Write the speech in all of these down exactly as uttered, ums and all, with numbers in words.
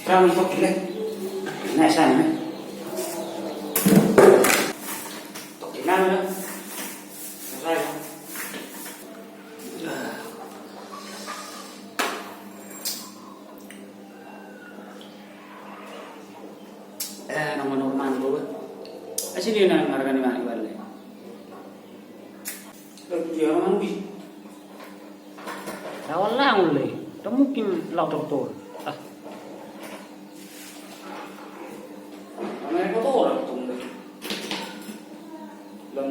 Rame toki le. Nah, sana. Toki nang le. Saya. Eh, nama normal gue. Asi dia nang marga ni mari balik. Dia orang mandi. Lawan lawan le. Tak mungkin lawan doktor. Ah. Mana yang kotor orang tuh? Lam,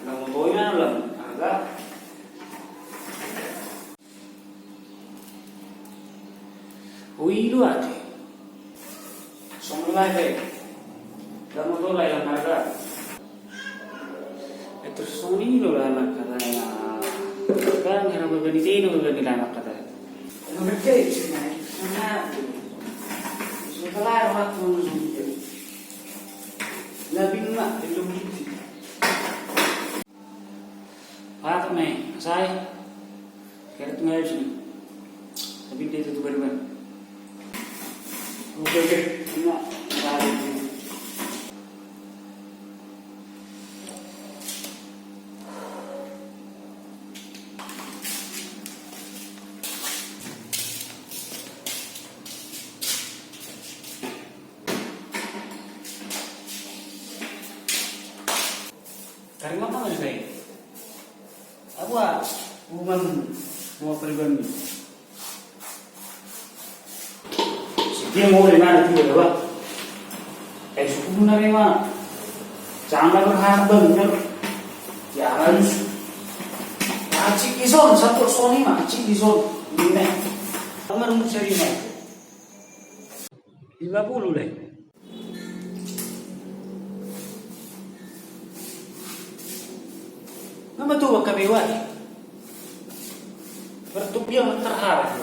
lam motornya lam agak. Ui lu ate. Songon lae be. Lam motor lae lam harga. Terus songon i do lae markatana. Kan hera bebani teno bebani lae markatana. Nomor kecil nae. Mana? Setelah waktu nunggu. Lebih mak belum gitu. Patok me, sai. Keret ngai sini. Tapi dia tutup bariban. Oke, oke. Enak. Tarima kasih, Bang. Apa? Bukan, bukan pribadi. Sedia mau di mana tu, ya, Bang? Eh, suku mana, Bang? Jangan berharap bener. Ya, harus. Acik ison, satu soni mah, acik ison. Ini. Kamar musa lima. Lima puluh, le. Nama tu angka bewai. Bertubi yang terharap.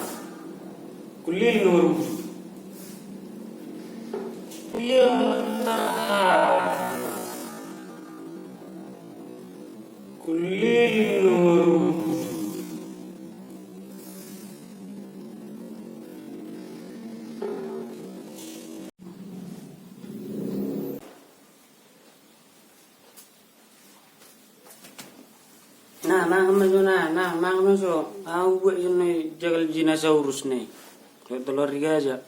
Kuliling nomor tujuh. Kuliling terharap. Kuliling nomor tujuh. Nah, mangan ma jo, nah, nah, mangan ma jo. Au buat jo na jagal jinasaurus ne. Kayak telur di gaja.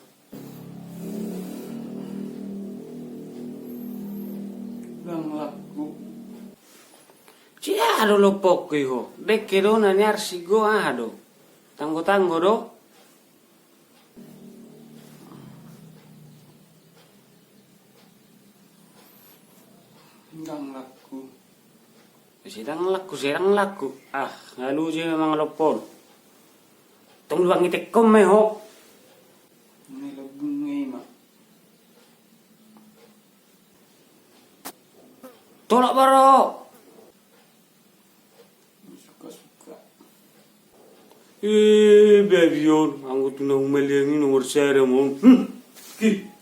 Bang laku. Cia do lopok ke ho. Dek ke do na niar sigo aha do. Tanggo-tanggo do. Ndang laku. Sedang laku, sedang laku. Ah, lalu je memang lopon. Tong luang itek kom me ho. Ini lebung ngai ma. Tolak baro. Suka-suka. Eh, babi on, anggo tu na humaliang i nomor sada mon. Hmm. Ki.